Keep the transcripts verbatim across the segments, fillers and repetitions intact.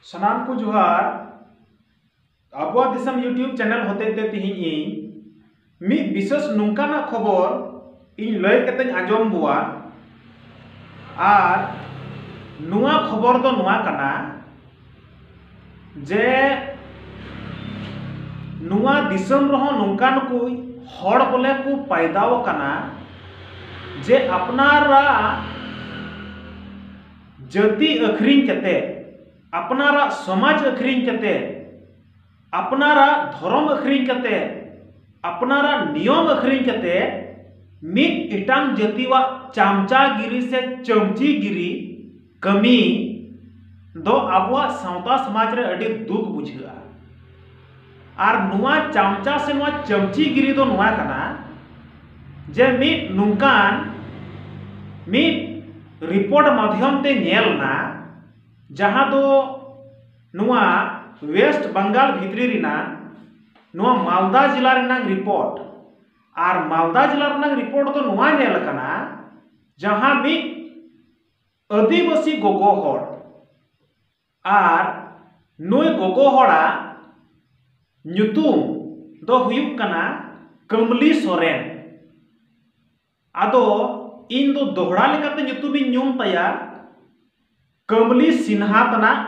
ᱥᱟᱱᱟᱢ ᱠᱚ ᱡᱚᱦᱟᱨ᱾ ᱟᱵᱚᱣᱟᱜ ᱫᱤᱥᱚᱢ YouTube ᱪᱮᱱᱮᱞ ᱦᱚᱛᱮᱛᱮ ᱛᱮᱦᱮᱧ ᱤᱧ ᱢᱤᱫ ᱵᱤᱥᱮᱥ ᱱᱚᱝᱠᱟᱱᱟᱜ ᱠᱷᱚᱵᱚᱨ ᱤᱧ ᱞᱟᱹᱭ ᱠᱟᱛᱮᱧ ᱟᱸᱡᱚᱢ ᱵᱚᱣᱟ᱾ ᱟᱨ ᱱᱚᱣᱟ ᱠᱷᱚᱵᱚᱨ ᱫᱚ ᱱᱚᱣᱟ ᱠᱟᱱᱟ ᱡᱮ ᱱᱚᱣᱟ ᱫᱤᱥᱚᱢ ᱨᱮᱦᱚᱸ ᱱᱚᱝᱠᱟᱱ ᱠᱚ ᱦᱚᱲ ᱵᱚᱞᱮ ᱠᱚ ᱯᱟᱭᱫᱟᱣ ᱟᱠᱟᱱᱟ ᱡᱮ ᱟᱯᱱᱟᱨᱟᱜ ᱡᱟᱹᱛᱤ ᱟᱹᱠᱷᱨᱤᱧ ᱠᱟᱛᱮ, ᱟᱯᱱᱟᱨᱟᱜ ᱥᱚᱢᱟᱡᱽ ᱟᱹᱠᱷᱨᱤᱧ ᱠᱟᱛᱮ, ᱟᱯᱱᱟᱨᱟᱜ ᱫᱷᱚᱨᱚᱢ ᱟᱹᱠᱷᱨᱤᱧ ᱠᱟᱛᱮ, ᱟᱯᱱᱟᱨᱟᱜ ᱱᱤᱭᱚᱢ ᱟᱹᱠᱷᱨᱤᱧ ᱠᱟᱛᱮ ᱢᱤᱫ ᱮᱴᱟᱝ ᱡᱟᱹᱛᱤᱣᱟᱜ ᱪᱟᱢᱪᱟᱜᱤᱨᱤ ᱥᱮ ᱪᱟᱹᱢᱪᱤᱜᱤᱨᱤ ᱠᱟᱹᱢᱤ ᱫᱚ ᱟᱵᱚᱣᱟᱜ ᱥᱟᱶᱛᱟ ᱥᱚᱢᱟᱡᱽ ᱨᱮ ᱟᱹᱰᱤ ᱫᱩᱠ ᱵᱩᱡᱷᱟᱹᱜᱼᱟ᱾ ᱟᱨ ᱱᱚᱣᱟ ᱪᱟᱢᱪᱟ ᱥᱮ ᱱᱚᱣᱟ ᱪᱟᱹᱢᱪᱤᱜᱤᱨᱤ ᱫᱚ ᱱᱚᱣᱟ ᱠᱟᱱᱟ ᱡᱮ ᱢᱤᱫ ᱱᱚᱝᱠᱟᱱ ᱢᱤᱫ ᱨᱤᱯᱳᱨᱴ ᱢᱟᱫᱽᱫᱷᱚᱢ ᱛᱮ ᱧᱮᱞ ᱮᱱᱟ, ᱡᱟᱦᱟᱸ ᱫᱚ ᱱᱚᱣᱟ ᱳᱭᱮᱥᱴ ᱵᱟᱝᱜᱟᱞ ᱵᱷᱤᱛᱨᱤ ᱨᱮᱱᱟᱜ ᱱᱚᱣᱟ ᱢᱟᱞᱫᱟ ᱡᱮᱞᱟ ᱨᱮᱱᱟᱜ ᱨᱤᱯᱳᱨᱴ᱾ ᱟᱨ ᱢᱟᱞᱫᱟ ᱡᱮᱞᱟ ᱨᱮᱱᱟᱜ ᱨᱤᱯᱳᱨᱴ ᱫᱚ ᱱᱚᱣᱟ ᱧᱮᱞ ᱟᱠᱟᱱᱟ, ᱡᱟᱦᱟᱸ ᱢᱤᱫ ᱟᱹᱫᱤᱵᱟᱹᱥᱤ ᱜᱚᱜᱚ ᱦᱚᱲ, ᱟᱨ ᱱᱩᱭ ᱜᱚᱜᱚ ᱦᱚᱲᱟᱜ ᱧᱩᱛᱩᱢ ᱫᱚ ᱦᱩᱭᱩᱜ ᱠᱟᱱᱟ ᱠᱟᱹᱢᱞᱤ ᱥᱚᱨᱮᱱ᱾ ᱟᱫᱚ ᱤᱧ ᱫᱚ ᱫᱚᱦᱲᱟ ᱞᱮᱠᱟᱛᱮ ᱧᱩᱛᱩᱢᱤᱧ ᱧᱩᱢ ᱛᱟᱭᱟ, ᱠᱟᱹᱢᱞᱤ ᱥᱤᱱᱦᱟ ᱛᱟᱱᱟᱜ᱾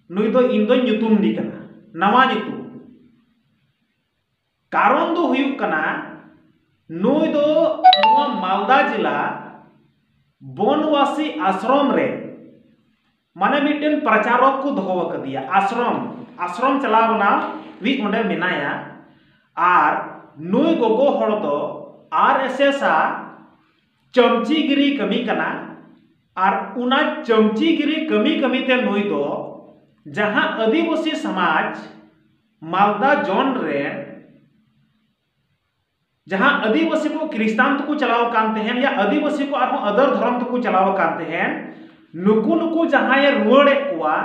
ᱱᱩᱭ ᱫᱚ ᱤᱧ ᱫᱚᱧ ᱧᱩᱛᱩᱢ ᱫᱤ ᱠᱟᱱᱟ, ᱱᱟᱣᱟ ᱧᱩᱛᱩᱢ᱾ ᱠᱟᱨᱚᱱ ᱫᱚ ᱦᱩᱭᱩᱜ ᱠᱟᱱᱟ, ᱱᱩᱭ ᱫᱚ ᱱᱚᱣᱟ ᱢᱟᱞᱫᱟ ᱡᱮᱞᱟ ᱵᱚᱱᱣᱟᱥᱤ ᱟᱥᱨᱚᱢ ᱨᱮ, ᱢᱟᱱᱮ, ᱢᱤᱫᱴᱮᱱ ᱯᱨᱚᱪᱟᱨᱚᱠ ᱠᱚ ᱫᱚᱦᱚ ᱟᱠᱟᱫᱮᱭᱟ᱾ ᱟᱥᱨᱚᱢ, ᱟᱥᱨᱚᱢ ᱪᱟᱞᱟᱣ ᱵᱟᱱᱟᱣᱤᱡ ᱚᱸᱰᱮ ᱢᱮᱱᱟᱭᱟ᱾ ᱟᱨ ᱱᱩᱭ ᱜᱚᱜᱚ ᱦᱚᱲ ᱫᱚ ᱟᱨ ᱮᱥ ᱮᱥ ᱟᱜ ᱪᱟᱢᱪᱤᱜᱤᱨᱤ ᱠᱟᱹᱢᱤ ᱠᱟᱱᱟ᱾ ᱟᱨ ᱚᱱᱟ ᱪᱟᱢᱪᱤᱜᱤᱨᱤ ᱠᱟᱹᱢᱤ ᱠᱟᱹᱢᱤ ᱛᱮ ᱱᱩᱭ ᱫᱚ ᱡᱟᱦᱟᱸ ᱟᱹᱫᱤᱵᱟᱹᱥᱤ ᱥᱚᱢᱟᱡᱽ ᱢᱟᱞᱫᱟ ᱡᱳᱱ ᱨᱮ ᱡᱟᱦᱟᱸ ᱟᱹᱫᱤᱵᱟᱹᱥᱤ ᱠᱚ ᱠᱷᱨᱤᱥᱴᱟᱱ ᱛᱮᱠᱚ ᱪᱟᱞᱟᱣ ᱠᱟᱱ ᱛᱟᱦᱮᱸᱱ, ᱭᱟ ᱟᱹᱫᱤᱵᱟᱹᱥᱤ ᱠᱚ ᱟᱨᱦᱚᱸ ᱟᱫᱟᱨ ᱫᱷᱚᱨᱚᱢ ᱛᱮᱠᱚ ᱪᱟᱞᱟᱣ ᱠᱟᱱ ᱛᱟᱦᱮᱸᱱ, ᱱᱩᱠᱩ, ᱱᱩᱠᱩ ᱡᱟᱦᱟᱸᱭᱮ ᱨᱩᱣᱟᱹᱲᱮᱫ ᱠᱚᱣᱟ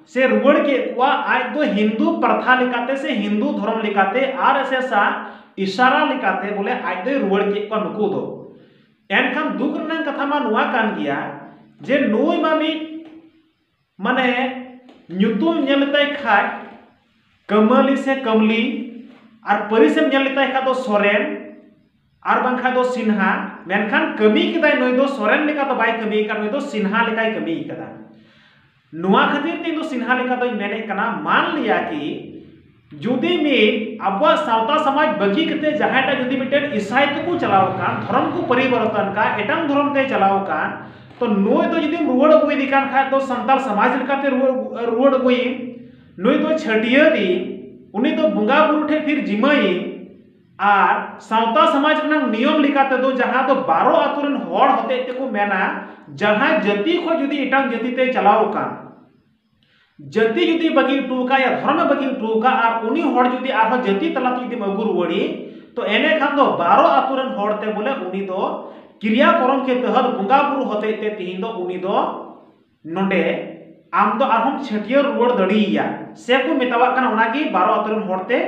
ᱥᱮ ᱨᱩᱣᱟᱹᱲ ᱠᱮᱫ ᱠᱚᱣᱟ, ᱟᱡ ᱫᱚ ᱦᱤᱱᱫᱩ ᱯᱨᱚᱛᱷᱟ ᱞᱮᱠᱟᱛᱮ ᱥᱮ ᱦᱤᱱᱫᱩ ᱫᱷᱚᱨᱚᱢ ᱞᱮᱠᱟᱛᱮ ᱟᱨ ᱮᱥ ᱮᱥ ᱟᱜ ᱤᱥᱟᱨᱟ ᱞᱮᱠᱟᱛᱮ ᱵᱚᱞᱮ ᱟᱡ ᱫᱚᱭ ᱨᱩᱣᱟᱹᱲ ᱠᱮᱫ ᱠᱚᱣᱟ ᱱᱩᱠᱩ ᱫᱚ᱾ ᱮᱱᱠᱷᱟᱱ ᱫᱩᱠ ᱨᱮᱱᱟᱜ ᱠᱟᱛᱷᱟ ᱢᱟ ᱱᱚᱣᱟ ᱠᱟᱱ ᱜᱮᱭᱟ ᱡᱮ ᱱᱩᱭ ᱢᱟ ᱢᱤᱫ, ᱢᱟᱱᱮ, ᱧᱩᱛᱩᱢ ᱧᱮᱞ ᱞᱮᱛᱟᱭ ᱠᱷᱟᱡ ᱠᱟᱹᱢᱟᱹᱞᱤ ᱥᱮ ᱠᱟᱢᱞᱤ, ᱟᱨ ᱯᱟᱹᱨᱤᱥᱮᱢ ᱧᱮᱞ ᱞᱮᱛᱟᱭ ᱠᱷᱟᱡ ᱫᱚ ᱥᱚᱨᱮᱱ, ᱟᱨ ᱵᱟᱝᱠᱷᱟᱱ ᱫᱚ ᱥᱤᱱᱦᱟ᱾ ᱢᱮᱱᱠᱷᱟᱱ ᱠᱟᱹᱢᱤ ᱠᱮᱫᱟᱭ ᱱᱩᱭ ᱫᱚ ᱥᱚᱨᱮᱱ ᱞᱮᱠᱟ ᱫᱚ ᱵᱟᱭ ᱠᱟᱹᱢᱤ ᱟᱠᱟᱫ, ᱱᱩᱭ ᱫᱚ ᱥᱤᱱᱦᱟ ᱞᱮᱠᱟᱭ ᱠᱟᱹᱢᱤ ᱟᱠᱟᱫᱟ᱾ ᱱᱚᱣᱟ ᱠᱷᱟᱹᱛᱤᱨ ᱛᱮ ᱤᱧ ᱫᱚ ᱥᱤᱱᱦᱟ ᱞᱮᱠᱟ ᱫᱚᱧ ᱢᱮᱱᱮᱫ ᱠᱟᱱᱟ᱾ ᱢᱟᱱ ᱞᱤᱭᱟ ᱠᱤ ᱡᱩᱫᱤ ᱢᱤᱫ ᱟᱵᱚᱣᱟᱜ ᱥᱟᱶᱛᱟ ᱥᱚᱢᱟᱡᱽ ᱵᱟᱹᱜᱤ ᱠᱟᱛᱮ ᱡᱟᱦᱟᱸᱭᱴᱟᱜ ᱡᱩᱫᱤ ᱢᱤᱫᱴᱮᱱ ᱤᱥᱟᱭ ᱛᱮᱠᱚ ᱪᱟᱞᱟᱣ ᱟᱠᱟᱱ, ᱫᱷᱚᱨᱚᱢ ᱠᱚ ᱯᱚᱨᱤᱵᱚᱨᱛᱚᱱ ᱟᱠᱟᱫ, ᱮᱴᱟᱜ ᱫᱷᱚᱨᱚᱢ ᱛᱮ ᱪᱟᱞᱟᱣ ᱟᱠᱟᱱ, ᱛᱚ ᱱᱩᱭ ᱫᱚ ᱡᱩᱫᱤᱢ ᱨᱩᱣᱟᱹᱲ ᱟᱹᱜᱩᱭᱮᱫᱮ ᱠᱟᱱ ᱠᱷᱟᱡ ᱫᱚ ᱥᱟᱱᱛᱟᱲ ᱥᱚᱢᱟᱡᱽ ᱞᱮᱠᱟᱛᱮ ᱨᱩᱣᱟᱹᱲ, ᱨᱩᱣᱟᱹᱲ ᱟᱹᱜᱩᱭᱮᱢ, ᱱᱩᱭ ᱫᱚ ᱪᱷᱟᱹᱴᱭᱟᱹᱨᱤ, ᱩᱱᱤ ᱫᱚ ᱵᱚᱸᱜᱟ ᱵᱩᱨᱩ ᱴᱷᱮᱡ ᱯᱷᱤᱨ ᱡᱤᱢᱟᱹᱭᱤ᱾ ᱟᱨ ᱥᱟᱶᱛᱟ ᱥᱚᱢᱟᱡᱽ ᱨᱮᱱᱟᱜ ᱱᱤᱭᱚᱢ ᱞᱮᱠᱟ ᱛᱮᱫᱚ ᱡᱟᱦᱟᱸ ᱫᱚ ᱵᱟᱨᱚ ᱟᱛᱳ ᱨᱮᱱ ᱦᱚᱲ ᱦᱚᱛᱮᱡ ᱛᱮᱠᱚ ᱢᱮᱱᱟ, ᱡᱟᱦᱟᱸᱭ ᱡᱟᱹᱛᱤ ᱠᱷᱚᱡ ᱡᱩᱫᱤ ᱮᱴᱟᱜ ᱡᱟᱹᱛᱤ ᱛᱮ ᱪᱟᱞᱟᱣ ᱟᱠᱟᱱ, ᱡᱟᱹᱛᱤ ᱡᱩᱫᱤ ᱵᱟᱹᱜᱤ ᱦᱚᱴᱚ ᱟᱠᱟᱫ ᱭᱟ, ᱫᱷᱚᱨᱚᱢᱮ ᱵᱟᱹᱜᱤ ᱦᱚᱴᱚ ᱟᱠᱟᱫ, ᱟᱨ ᱩᱱᱤ ᱦᱚᱲ ᱡᱩᱫᱤ ᱟᱨᱦᱚᱸ ᱡᱟᱹᱛᱤ ᱛᱟᱞᱟᱛᱮ ᱡᱩᱫᱤᱢ ᱟᱹᱜᱩ ᱨᱩᱣᱟᱹᱲᱮ, ᱛᱚ ᱮᱱᱮᱠᱷᱟᱱ ᱫᱚ ᱵᱟᱨᱚ ᱟᱛᱳ ᱨᱮᱱ ᱦᱚᱲ ᱛᱮ ᱵᱚᱞᱮ ᱩᱱᱤ ᱫᱚ ᱠᱨᱤᱭᱟ ᱠᱚᱨᱚᱢ ᱠᱮ ᱛᱚᱦᱚᱛ ᱵᱚᱸᱜᱟ ᱵᱩᱨᱩ ᱦᱚᱛᱮᱡ ᱛᱮ ᱛᱤᱦᱤᱧ ᱫᱚ ᱩᱱᱤ ᱫᱚ ᱱᱚᱰᱮ ᱟᱢ ᱫᱚ ᱟᱨᱦᱚᱸᱢ ᱪᱷᱟᱹᱴᱭᱟᱹᱨ ᱨᱩᱣᱟᱹᱲ ᱫᱟᱲᱮᱭᱟᱭᱟ᱾ ᱥᱮ ᱠᱚ ᱢᱮᱛᱟᱣᱟᱜ ᱠᱟᱱᱟ, ᱚᱱᱟᱜᱮ ᱵᱟᱨᱚ ᱟᱛᱳ ᱨᱮᱱ ᱦᱚᱲ ᱛᱮ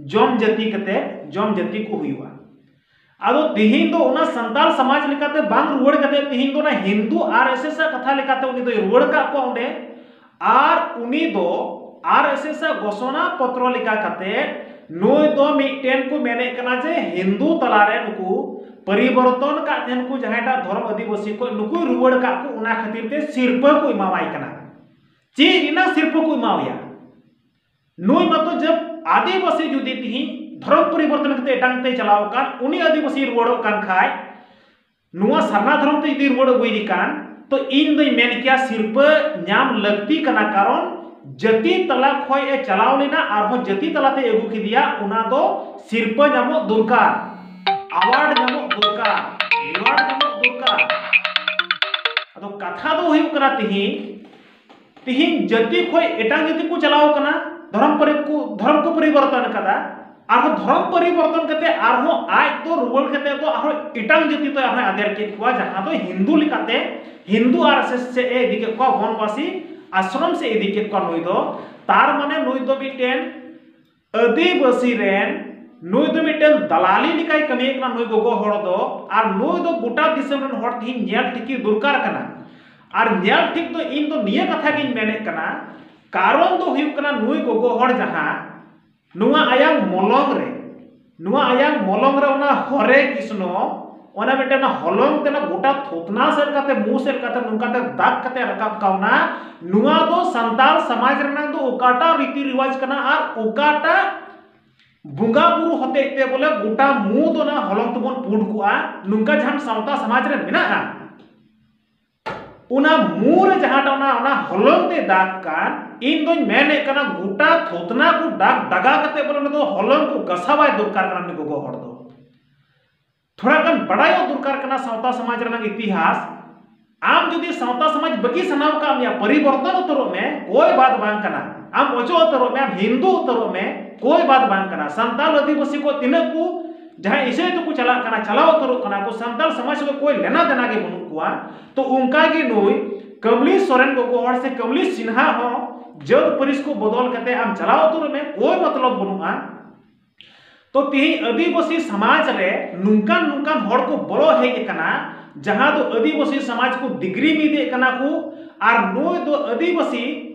ᱡᱚᱢ ᱡᱟᱹᱛᱤ ᱠᱟᱛᱮ, ᱡᱚᱢ ᱡᱟᱹᱛᱤ ᱠᱚ ᱦᱩᱭᱩᱜᱼᱟ᱾ ᱟᱫᱚ ᱛᱤᱦᱤᱧ ᱫᱚ ᱚᱱᱟ ᱥᱟᱱᱛᱟᱲ ᱥᱚᱢᱟᱡᱽ ᱞᱮᱠᱟᱛᱮ ᱵᱟᱝ ᱨᱩᱣᱟᱹᱲ ᱠᱟᱛᱮ ᱛᱤᱦᱤᱧ ᱫᱚ ᱚᱱᱟ ᱦᱤᱱᱫᱩ ᱟᱨ ᱮᱥ ᱮᱥ ᱟᱜ ᱠᱟᱛᱷᱟ ᱞᱮᱠᱟᱛᱮ ᱩᱱᱤ ᱫᱚᱭ ᱨᱩᱣᱟᱹᱲ ᱠᱟᱜ ᱠᱚᱣᱟ ᱚᱸᱰᱮ᱾ ᱟᱨ ᱩᱱᱤ ᱫᱚ ᱟᱨ ᱮᱥ ᱮᱥ ᱟᱜ ᱜᱷᱳᱥᱚᱱᱟ ᱯᱚᱛᱨᱚ ᱞᱮᱠᱟ ᱠᱟᱛᱮ ᱱᱩᱭ ᱫᱚ ᱢᱤᱫᱴᱮᱱ ᱠᱚ ᱢᱮᱱᱮᱫ ᱠᱟᱱᱟ ᱡᱮ ᱦᱤᱱᱫᱩ ᱛᱟᱞᱟᱨᱮ ᱱᱩᱠᱩ ᱯᱚᱨᱤᱵᱚᱨᱛᱚᱱ ᱠᱟᱜ ᱛᱟᱦᱮᱱ ᱠᱚ ᱡᱟᱦᱟᱸᱭᱴᱟᱜ ᱫᱷᱚᱨᱚᱢ ᱟᱹᱫᱤᱵᱟᱹᱥᱤ ᱠᱷᱚᱱ ᱱᱩᱠᱩᱭ ᱨᱩᱣᱟᱹᱲ ᱠᱟᱜ ᱠᱚ, ᱚᱱᱟ ᱠᱷᱟᱹᱛᱤᱨ ᱛᱮ ᱥᱤᱨᱯᱟᱹ ᱠᱚ ᱮᱢᱟᱣᱟᱭ ᱠᱟᱱᱟ᱾ ᱪᱮᱫ ᱨᱮᱱᱟᱜ ᱥᱤᱨᱯᱟᱹ ᱠᱚ ᱮᱢᱟᱣᱟᱭᱟ? ᱱᱩᱭ ᱢᱟᱛᱚ ᱡᱟᱵ ᱟᱹᱫᱤᱵᱟᱹᱥᱤ ᱡᱩᱫᱤ ᱛᱤᱦᱤᱧ ᱫᱷᱚᱨᱚᱢ ᱯᱚᱨᱤᱵᱚᱨᱛᱚᱱ ᱠᱟᱛᱮ ᱮᱴᱟᱝ ᱛᱮ ᱪᱟᱞᱟᱣ ᱟᱠᱟᱱ, ᱩᱱᱤ ᱟᱹᱫᱤᱵᱟᱹᱥᱤ ᱨᱩᱣᱟᱹᱲᱚᱜ ᱠᱟᱱ ᱠᱷᱟᱡ, ᱱᱚᱣᱟ ᱥᱟᱨᱱᱟ ᱫᱷᱚᱨᱚᱢ ᱛᱮ ᱡᱩᱫᱤ ᱨᱩᱣᱟᱹᱲ ᱟᱹᱜᱩᱭᱮᱫᱮ ᱠᱟᱱ, ᱛᱚ ᱤᱧ ᱫᱚᱧ ᱢᱮᱱ ᱠᱮᱭᱟ ᱥᱤᱨᱯᱟᱹ ᱧᱟᱢ ᱞᱟᱹᱠᱛᱤ ᱠᱟᱱᱟ, ᱠᱟᱨᱚᱱ ᱡᱟᱹᱛᱤ ᱛᱟᱞᱟ ᱠᱷᱚᱡ ᱮ ᱪᱟᱞᱟᱣ ᱞᱮᱱᱟ, ᱟᱨᱦᱚᱸ ᱡᱟᱹᱛᱤ ᱛᱟᱞᱟᱛᱮ ᱟᱹᱜᱩ ᱠᱮᱫᱮᱭᱟ, ᱚᱱᱟ ᱫᱚ ᱥᱤᱨᱯᱟᱹ ᱧᱟᱢᱚᱜ ᱫᱚᱨᱠᱟᱨ, ᱟᱣᱟᱨᱰ ᱧᱟᱢᱚᱜ ᱫᱚᱨᱠᱟᱨ, ᱨᱤᱣᱟᱨᱰ ᱧᱟᱢᱚᱜ ᱫᱚᱨᱠᱟᱨ᱾ ᱟᱫᱚ ᱠᱟᱛᱷᱟ ᱫᱚ ᱦᱩᱭᱩᱜ ᱠᱟᱱᱟ ᱛᱤᱦᱤᱧ ᱛᱤᱦᱤᱧ ᱡᱟᱹᱛᱤ ᱠᱷᱚᱡ ᱮᱴᱟᱜ ᱡᱟᱹᱛᱤ ᱠᱚ ᱪᱟᱞᱟᱣ ᱠᱟᱱᱟ, ᱫᱷᱚᱨᱚᱢ ᱯᱚᱨᱤ-, ᱠᱚ, ᱫᱷᱚᱨᱚᱢ ᱠᱚ ᱯᱚᱨᱤᱵᱚᱨᱛᱚᱱ ᱠᱟᱫᱟ, ᱟᱨᱦᱚᱸ ᱫᱷᱚᱨᱚᱢ ᱯᱚᱨᱤᱵᱚᱨᱛᱚᱱ ᱠᱟᱛᱮ ᱟᱨᱦᱚᱸ ᱟᱡ ᱫᱚ ᱨᱩᱣᱟᱹᱲ ᱠᱟᱛᱮ ᱫᱚ ᱟᱨᱦᱚᱸ ᱮᱴᱟᱜ ᱡᱟᱹᱛᱤ ᱫᱚ ᱟᱨᱦᱚᱸ ᱟᱫᱮᱨ ᱠᱮᱫ ᱠᱚᱣᱟ, ᱡᱟᱦᱟᱸ ᱫᱚ ᱦᱤᱱᱫᱩ ᱞᱮᱠᱟᱛᱮ ᱦᱤᱱᱫᱩ ᱟᱨ ᱮᱥ ᱮᱥ ᱥᱮᱫ ᱮ ᱤᱫᱤ ᱠᱮᱫ ᱠᱚᱣᱟ, ᱵᱚᱱᱵᱟᱥᱤ ᱟᱥᱨᱚᱢ ᱥᱮᱫ ᱮ ᱤᱫᱤ ᱠᱮᱫ ᱠᱚᱣᱟ᱾ ᱱᱩᱭ ᱫᱚ ᱛᱟᱨ ᱢᱟᱱᱮ ᱱᱩᱭ ᱫᱚ ᱢᱤᱫᱴᱮᱱ ᱟᱹᱫᱤᱵᱟᱹᱥᱤ ᱨᱮᱱ ᱱᱩᱭ ᱫᱚ ᱢᱤᱫᱴᱮᱱ ᱫᱟᱞᱟᱞᱤ ᱞᱮᱠᱟᱭ ᱠᱟᱹᱢᱤᱭᱮᱫ ᱠᱟᱱᱟ ᱱᱩᱭ ᱜᱚᱜᱚ ᱦᱚᱲ ᱫᱚ᱾ ᱟᱨ ᱱᱩᱭ ᱫᱚ ᱜᱚᱴᱟ ᱫᱤᱥᱚᱢ ᱨᱮᱱ ᱦᱚᱲ ᱛᱮᱦᱮᱧ ᱧᱮᱞ ᱴᱷᱤᱠ ᱫᱚᱨᱠᱟᱨ ᱠᱟᱱᱟ᱾ ᱟᱨ ᱧᱮᱞ ᱴᱷᱤᱠ ᱫᱚ ᱤᱧ ᱫᱚ ᱱᱤᱭᱟᱹ ᱠᱟᱛᱷᱟ ᱜᱤᱧ ᱢᱮᱱᱮᱫ ᱠᱟᱱᱟ, ᱠᱟᱨᱚᱱ ᱫᱚ ᱦᱩᱭᱩᱜ ᱠᱟᱱᱟ, ᱱᱩᱭ ᱜᱚᱜᱚ ᱦᱚᱲ ᱡᱟᱦᱟᱸ ᱱᱚᱣᱟ ᱟᱭᱟᱝ ᱢᱚᱞᱚᱝ ᱨᱮ, ᱱᱚᱣᱟ ᱟᱭᱟᱝ ᱢᱚᱞᱚᱝ ᱨᱮ ᱚᱱᱟ ᱦᱚᱨᱮ ᱠᱨᱤᱥᱱᱚ, ᱚᱱᱟ ᱢᱤᱫᱴᱮᱱ ᱚᱱᱟ ᱦᱚᱞᱚᱝ ᱛᱮ ᱚᱱᱟ ᱜᱚᱴᱟ ᱛᱷᱩᱛᱱᱟ ᱥᱮᱫ ᱠᱟᱛᱮ, ᱢᱩ ᱥᱮᱫ ᱠᱟᱛᱮ, ᱱᱚᱝᱠᱟᱛᱮ ᱫᱟᱜ ᱠᱟᱛᱮ ᱨᱟᱠᱟᱵ ᱠᱟᱣᱱᱟ᱾ ᱱᱚᱣᱟ ᱫᱚ ᱥᱟᱱᱛᱟᱲ ᱥᱚᱢᱟᱡᱽ ᱨᱮᱱᱟᱜ ᱫᱚ ᱚᱠᱟᱴᱟᱜ ᱨᱤᱛᱤ ᱨᱤᱣᱟᱡᱽ ᱠᱟᱱᱟ ᱟᱨ ᱚᱠᱟᱴᱟᱜ ᱵᱚᱸᱜᱟ ᱵᱩᱨᱩ ᱦᱚᱛᱮᱡ ᱛᱮ ᱵᱚᱞᱮ ᱜᱚᱴᱟ ᱢᱩ ᱫᱚ ᱚᱱᱟ ᱦᱚᱞᱚᱝ ᱛᱮᱵᱚᱱ ᱯᱩᱸᱰ ᱠᱚᱜᱼᱟ, ᱱᱚᱝᱠᱟ ᱡᱟᱦᱟᱸ ᱥᱟᱶᱛᱟ ᱥᱚᱢᱟᱡᱽ ᱨᱮ ᱢᱮᱱᱟᱜᱼᱟ᱾ ᱚᱱᱟ ᱢᱩ ᱨᱮ ᱡᱟᱦᱟᱸᱴᱟᱜ ᱚᱱᱟ, ᱚᱱᱟ ᱦᱚᱞᱚᱝ ᱛᱮ ᱫᱟᱜ ᱠᱟᱱ, ᱤᱧ ᱫᱚᱧ ᱢᱮᱱᱮᱫ ᱠᱟᱱᱟ, ᱜᱚᱴᱟ ᱛᱷᱩᱛᱱᱟ ᱠᱚ ᱫᱟᱜ ᱫᱟᱜᱟ ᱠᱟᱛᱮ ᱵᱚᱞᱮ ᱚᱱᱟ ᱫᱚ ᱦᱚᱞᱚᱝ ᱠᱚ ᱜᱟᱥᱟᱣᱟᱭ ᱫᱚᱨᱠᱟᱨ ᱠᱟᱱᱟ᱾ ᱩᱱᱤ ᱜᱚᱜᱚ ᱦᱚᱲ ᱫᱚ ᱛᱷᱚᱲᱟ ᱜᱟᱱ ᱵᱟᱲᱟᱭᱚᱜ ᱫᱚᱨᱠᱟᱨ ᱠᱟᱱᱟ ᱥᱟᱶᱛᱟ ᱥᱚᱢᱟᱡᱽ ᱨᱮᱱᱟᱜ ᱤᱛᱤᱦᱟᱥ᱾ ᱟᱢ ᱡᱩᱫᱤ ᱥᱟᱶᱛᱟ ᱥᱚᱢᱟᱡᱽ ᱵᱟᱹᱜᱤ ᱥᱟᱱᱟᱣ ᱠᱟᱜ ᱢᱮᱭᱟ, ᱯᱚᱨᱤᱵᱚᱨᱛᱚᱱ ᱩᱛᱟᱹᱨᱚᱜ ᱢᱮ, ᱠᱳᱭ ᱵᱟᱛ ᱵᱟᱝ ᱠᱟᱱᱟ᱾ ᱟᱢ ᱚᱪᱚᱜ ᱩᱛᱟᱹᱨᱚᱜ ᱢᱮ, ᱟᱢ ᱦᱤᱱᱫᱩ ᱩᱛᱟᱹᱨᱚᱜ ᱢᱮ, ᱠᱳᱭ ᱵᱟᱛ ᱵᱟᱝ ᱠᱟᱱᱟ᱾ ᱥᱟᱱᱛᱟᱲ ᱟᱹᱫᱤᱵᱟᱹᱥᱤ ᱠᱚ ᱛᱤᱱᱟᱹᱜ ᱠᱚ ᱡᱟᱦᱟᱸᱭ ᱤᱥᱟᱹᱭ ᱛᱮᱠᱚ ᱪᱟᱞᱟᱜ ᱠᱟᱱᱟ, ᱪᱟᱞᱟᱣ ᱩᱛᱟᱹᱨᱚᱜ ᱠᱟᱱᱟ ᱠᱚ, ᱥᱟᱱᱛᱟᱲ ᱥᱚᱢᱟᱡᱽ ᱥᱚᱸᱜᱮ ᱠᱳᱭ ᱞᱮᱱᱟ ᱫᱮᱱᱟ ᱜᱮ ᱵᱟᱹᱱᱩᱜ ᱠᱚᱣᱟ᱾ ᱛᱚ ᱚᱱᱠᱟ ᱜᱮ ᱱᱩᱭ ᱠᱟᱢᱞᱤ ᱥᱚᱨᱮᱱ ᱜᱚᱜᱚ ᱦᱚᱲ ᱥᱮ ᱠᱟᱢᱞᱤ ᱥᱤᱱᱦᱟ ᱦᱚᱸ ᱡᱟᱹᱛ ᱯᱟᱹᱨᱤᱥ ᱠᱚ ᱵᱚᱫᱚᱞ ᱠᱟᱛᱮ ᱟᱢ ᱪᱟᱞᱟᱣ ᱩᱛᱟᱹᱨᱚᱜ ᱢᱮ, ᱠᱳᱭ ᱢᱚᱛᱞᱚᱵ ᱵᱟᱹᱱᱩᱜᱼᱟ᱾ ᱛᱚ ᱛᱤᱦᱤᱧ ᱟᱹᱫᱤᱵᱟᱹᱥᱤ ᱥᱚᱢᱟᱡᱽ ᱨᱮ ᱱᱚᱝᱠᱟᱱ ᱱᱚᱝᱠᱟᱱ ᱦᱚᱲ ᱠᱚ ᱵᱚᱞᱚ ᱦᱮᱡ ᱟᱠᱟᱱᱟ, ᱡᱟᱦᱟᱸ ᱫᱚ ᱟᱹᱫᱤᱵᱟᱹᱥᱤ ᱥᱚᱢᱟᱡᱽ ᱠᱚ ᱰᱤᱜᱽᱨᱤ ᱢᱤᱫᱮᱜ ᱠᱟᱱᱟ ᱠᱚ᱾ ᱟᱨ ᱱᱩᱭ ᱫᱚ ᱟᱹᱫᱤᱵᱟᱹᱥᱤ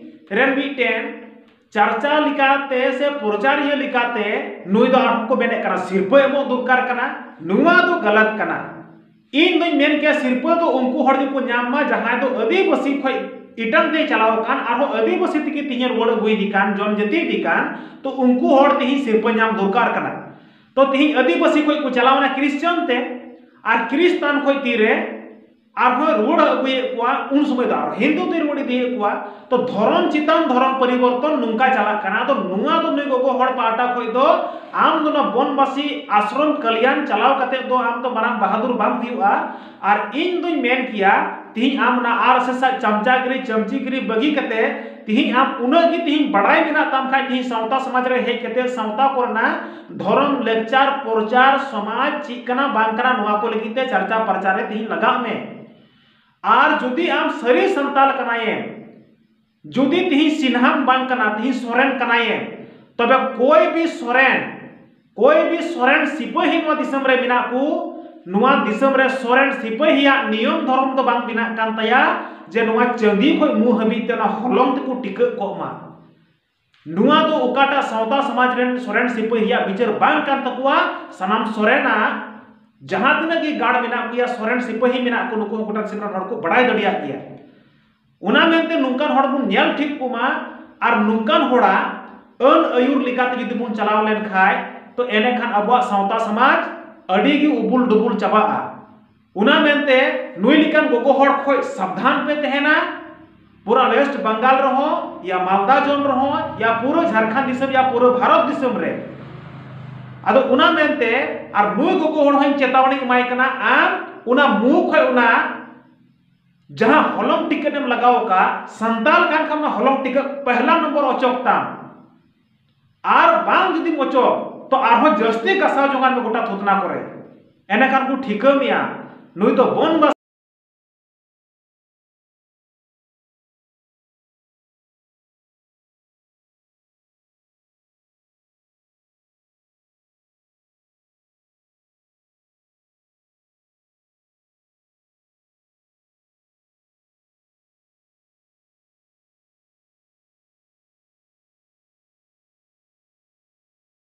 ᱨᱮᱱ ᱢᱤᱫᱴᱮᱱ ᱪᱟᱨᱪᱟ ᱞᱮᱠᱟᱛᱮ ᱥᱮ ᱯᱨᱚᱪᱟᱨᱤᱭᱟᱹ ᱞᱮᱠᱟᱛᱮ ᱱᱩᱭ ᱫᱚ ᱟᱨᱦᱚᱸ ᱠᱚ ᱢᱮᱱᱮᱫ ᱠᱟᱱᱟ ᱥᱤᱨᱯᱟᱹ ᱮᱢᱚᱜ ᱫᱚᱨᱠᱟᱨ ᱠᱟᱱᱟ᱾ ᱱᱚᱣᱟ ᱫᱚ ᱜᱟᱞᱟᱛ ᱠᱟᱱᱟ᱾ ᱤᱧ ᱫᱚᱧ ᱢᱮᱱ ᱠᱮᱭᱟ ᱥᱤᱨᱯᱟᱹ ᱫᱚ ᱩᱱᱠᱩ ᱦᱚᱲ ᱜᱮᱠᱚ ᱧᱟᱢ ᱢᱟ ᱡᱟᱦᱟᱸᱭ ᱫᱚ ᱟᱹᱫᱤᱵᱟᱹᱥᱤ ᱠᱷᱚᱱ ᱮᱴᱟᱝ ᱛᱮᱭ ᱪᱟᱞᱟᱣ ᱟᱠᱟᱱ, ᱟᱨᱦᱚᱸ ᱟᱹᱫᱤᱵᱟᱹᱥᱤ ᱛᱮᱜᱮ ᱛᱤᱧᱮ ᱨᱩᱣᱟᱹᱲ ᱟᱹᱜᱩᱭᱮᱫᱮ ᱠᱟᱱ, ᱡᱚᱱ ᱡᱟᱹᱛᱤ ᱤᱫᱤ ᱠᱟᱱ, ᱛᱚ ᱩᱱᱠᱩ ᱦᱚᱲ ᱛᱮᱦᱤᱧ ᱥᱤᱨᱯᱟᱹ ᱧᱟᱢ ᱫᱚᱨᱠᱟᱨ ᱠᱟᱱᱟ᱾ ᱛᱚ ᱛᱮᱦᱤᱧ ᱟᱹᱫᱤᱵᱟᱹᱥᱤ ᱠᱷᱚᱱ ᱠᱚ ᱪᱟᱞᱟᱣᱱᱟ ᱠᱷᱨᱤᱥᱪᱟᱱ ᱛᱮ, ᱟᱨ ᱠᱷᱨᱤᱥᱴᱟᱱ ᱠᱷᱚᱱ ᱛᱤᱨᱮ ᱟᱨᱦᱚᱸ ᱨᱩᱣᱟᱹᱲ ᱟᱹᱜᱩᱭᱮᱫ ᱠᱚᱣᱟ, ᱩᱱ ᱥᱚᱢᱚᱭ ᱫᱚ ᱟᱨᱦᱚᱸ ᱦᱤᱱᱫᱩ ᱛᱮ ᱨᱩᱣᱟᱹᱲ ᱤᱫᱤᱭᱮᱫ ᱠᱚᱣᱟ᱾ ᱛᱚ ᱫᱷᱚᱨᱚᱢ ᱪᱮᱛᱟᱱ ᱫᱷᱚᱨᱚᱢ ᱯᱚᱨᱤᱵᱚᱨᱛᱚᱱ ᱱᱚᱝᱠᱟ ᱪᱟᱞᱟᱜ ᱠᱟᱱᱟ᱾ ᱟᱫᱚ ᱱᱚᱣᱟ ᱫᱚ ᱱᱩᱭ ᱜᱚᱜᱚ ᱦᱚᱲ ᱯᱟᱦᱴᱟ ᱠᱷᱚᱱ ᱫᱚ ᱟᱢ ᱫᱚ ᱱᱚᱣᱟ ᱵᱚᱱᱵᱟᱥᱤ ᱟᱥᱨᱚᱢ ᱠᱟᱞᱭᱟᱱ ᱪᱟᱞᱟᱣ ᱠᱟᱛᱮ ᱫᱚ ᱟᱢ ᱫᱚ ᱢᱟᱨᱟᱝ ᱵᱟᱦᱟᱫᱩᱨ ᱵᱟᱢ ᱦᱩᱭᱩᱜᱼᱟ᱾ ᱟᱨ ᱤᱧ ᱫᱚᱧ ᱢᱮᱱ ᱠᱮᱭᱟ, ᱛᱤᱦᱤᱧ ᱟᱢ ᱚᱱᱟ ᱟᱨ ᱮᱥ ᱮᱥ ᱟᱜ ᱪᱟᱢᱪᱟᱜᱤᱨᱤ ᱪᱟᱢᱪᱤᱜᱤᱨᱤ ᱵᱟᱹᱜᱤ ᱠᱟᱛᱮ ᱛᱤᱦᱤᱧ ᱟᱢ ᱩᱱᱟᱹᱜ ᱜᱮ ᱛᱤᱦᱤᱧ ᱵᱟᱲᱟᱭ ᱢᱮᱱᱟᱜ ᱛᱟᱢ ᱠᱷᱟᱡ, ᱛᱤᱦᱤᱧ ᱥᱟᱶᱛᱟ ᱥᱚᱢᱟᱡᱽ ᱨᱮ ᱦᱮᱡ ᱠᱟᱛᱮ ᱥᱟᱶᱛᱟ ᱠᱚᱨᱮᱱᱟᱜ ᱫᱷᱚᱨᱚᱢ ᱞᱮᱠᱪᱟᱨ ᱯᱨᱚᱪᱟᱨ ᱥᱚᱢᱟᱡᱽ ᱪᱮᱫ ᱠᱟᱱᱟ ᱵᱟᱝ ᱠᱟᱱᱟ ᱱᱚᱣᱟ ᱠᱚ ᱞᱟᱹᱜᱤᱫ ᱛᱮ ᱪᱟᱨᱪᱟ ᱯᱨᱚᱪᱟᱨ ᱨᱮ ᱛᱤᱦᱤᱧ ᱞᱟᱜᱟᱜ ᱢᱮ᱾ ᱟᱨ ᱡᱩᱫᱤ ᱟᱢ ᱥᱟᱹᱨᱤ ᱥᱟᱱᱛᱟᱲ ᱠᱟᱱᱟᱭᱮᱢ, ᱡᱩᱫᱤ ᱛᱤᱦᱤᱧ ᱥᱤᱱᱦᱟᱢ ᱵᱟᱝ ᱠᱟᱱᱟ, ᱛᱤᱦᱤᱧ ᱥᱚᱨᱮᱱ ᱠᱟᱱᱟᱭᱮᱢ, ᱛᱚᱵᱮ ᱠᱚᱭ ᱵᱤ ᱥᱚᱨᱮᱱ, ᱠᱚᱭ ᱵᱤ ᱥᱚᱨᱮᱱ ᱥᱤᱯᱟᱹᱦᱤ ᱱᱚᱣᱟ ᱫᱤᱥᱚᱢ ᱨᱮ ᱢᱮᱱᱟᱜ ᱠᱚ, ᱱᱚᱣᱟ ᱫᱤᱥᱚᱢ ᱨᱮ ᱥᱚᱨᱮᱱ ᱥᱤᱯᱟᱹᱦᱤᱭᱟᱜ ᱱᱤᱭᱚᱢ ᱫᱷᱚᱨᱚᱢ ᱫᱚ ᱵᱟᱝ ᱵᱮᱱᱟᱜ ᱠᱟᱱ ᱛᱟᱭᱟ ᱡᱮ ᱱᱚᱣᱟ ᱪᱟᱸᱫᱤ ᱠᱷᱚᱱ ᱢᱩ ᱦᱟᱹᱵᱤᱡ ᱛᱮ ᱚᱱᱟ ᱦᱚᱞᱚᱝ ᱛᱮᱠᱚ ᱴᱤᱠᱟᱹᱜ ᱠᱚᱜ ᱢᱟ᱾ ᱱᱚᱣᱟ ᱫᱚ ᱚᱠᱟᱴᱟᱜ ᱥᱟᱶᱛᱟ ᱥᱚᱢᱟᱡᱽ ᱨᱮᱱ ᱥᱚᱨᱮᱱ ᱥᱤᱯᱟᱹᱦᱤᱭᱟᱜ ᱵᱤᱪᱟᱹᱨ ᱵᱟᱝ ᱠᱟᱱ ᱛᱟᱠᱚᱣᱟ᱾ ᱥᱟᱱᱟᱢ ᱥᱚᱨᱮᱱᱟᱜ ᱡᱟᱦᱟᱸ ᱛᱤᱱᱟᱹᱜ ᱜᱮ ᱜᱟᱲ ᱢᱮᱱᱟᱜ ᱠᱚᱣᱟ, ᱥᱚᱨᱮᱱ ᱥᱤᱯᱟᱹᱦᱤ ᱢᱮᱱᱟᱜ ᱠᱚ, ᱱᱩᱠᱩ ᱦᱚᱸ ᱜᱚᱴᱟ ᱫᱤᱥᱚᱢ ᱨᱮᱱ ᱦᱚᱲ ᱠᱚ ᱵᱟᱲᱟᱭ ᱫᱟᱲᱮᱭᱟᱜ ᱜᱮᱭᱟ᱾ ᱚᱱᱟ ᱢᱮᱱᱛᱮ ᱱᱚᱝᱠᱟᱱ ᱦᱚᱲ ᱵᱚᱱ ᱧᱮᱞ ᱴᱷᱤᱠ ᱠᱚᱢᱟ᱾ ᱟᱨ ᱱᱚᱝᱠᱟᱱ ᱦᱚᱲᱟᱜ ᱟᱹᱱ ᱟᱹᱭᱩᱨ ᱞᱮᱠᱟᱛᱮ ᱡᱩᱫᱤ ᱵᱚᱱ ᱪᱟᱞᱟᱣ ᱞᱮᱱᱠᱷᱟᱱ, ᱛᱚ ᱮᱱᱮᱠᱷᱟᱱ ᱟᱵᱚᱣᱟᱜ ᱥᱟᱶᱛᱟ ᱥᱚᱢᱟᱡᱽ ᱟᱹᱰᱤ ᱜᱮ ᱩᱵᱩᱞ ᱰᱩᱵᱩᱞ ᱪᱟᱵᱟᱜᱼᱟ᱾ ᱚᱱᱟ ᱢᱮᱱᱛᱮ ᱱᱩᱭ ᱞᱮᱠᱟᱱ ᱜᱚᱜᱚ ᱦᱚᱲ ᱠᱷᱚᱱ ᱥᱟᱵᱫᱷᱟᱱ ᱯᱮ ᱛᱟᱦᱮᱱᱟ᱾ ᱯᱩᱨᱟᱹ ᱳᱭᱮᱥᱴ ᱵᱟᱝᱜᱟᱞ ᱨᱮᱦᱚᱸ, ᱭᱟ ᱢᱟᱞᱫᱟ ᱡᱳᱱ ᱨᱮᱦᱚᱸ, ᱭᱟ ᱯᱩᱨᱟᱹ ᱡᱷᱟᱲᱠᱷᱚᱸᱰ ᱫᱤᱥᱚᱢ, ᱭᱟ ᱯᱩᱨᱟᱹ ᱵᱷᱟᱨᱚᱛ ᱫᱤᱥᱚᱢ ᱨᱮ᱾ ᱟᱫᱚ ᱚᱱᱟ ᱢᱮᱱᱛᱮ ᱟᱨ ᱱᱩᱭ ᱜᱚᱜᱚ ᱦᱚᱲ ᱦᱚᱸᱧ ᱪᱮᱛᱟᱣᱟᱱᱤᱧ ᱮᱢᱟᱭ ᱠᱟᱱᱟ, ᱟᱢ ᱚᱱᱟ ᱢᱩ ᱠᱷᱚᱱ ᱚᱱᱟ ᱡᱟᱦᱟᱸ ᱦᱚᱞᱚᱝ ᱴᱤᱠᱟᱹᱜ ᱮᱢ ᱞᱟᱜᱟᱣ ᱟᱠᱟᱫ, ᱥᱟᱱᱛᱟᱲ ᱠᱟᱱ ᱠᱷᱟᱱ ᱚᱱᱟ ᱦᱚᱞᱚᱝ ᱴᱤᱠᱟᱹᱜ ᱯᱮᱦᱞᱟ ᱱᱚᱢᱵᱚᱨ ᱚᱪᱚᱜ ᱛᱟᱢ᱾ ᱟᱨ ᱵᱟᱝ ᱡᱩᱫᱤᱢ ᱚᱪᱚᱜ, ᱛᱚ ᱟᱨᱦᱚᱸ ᱡᱟᱹᱥᱛᱤ ᱜᱟᱥᱟᱣ ᱡᱚᱝᱟᱱ ᱢᱮ ᱜᱚᱴᱟ ᱛᱷᱩᱛᱱᱟ ᱠᱚᱨᱮ᱾ ᱮᱱᱮᱠᱷᱟᱱ ᱠᱚ ᱴᱷᱤᱠᱟᱹ ᱢᱮᱭᱟ, ᱱᱩᱭ ᱫᱚ ᱵᱚᱱ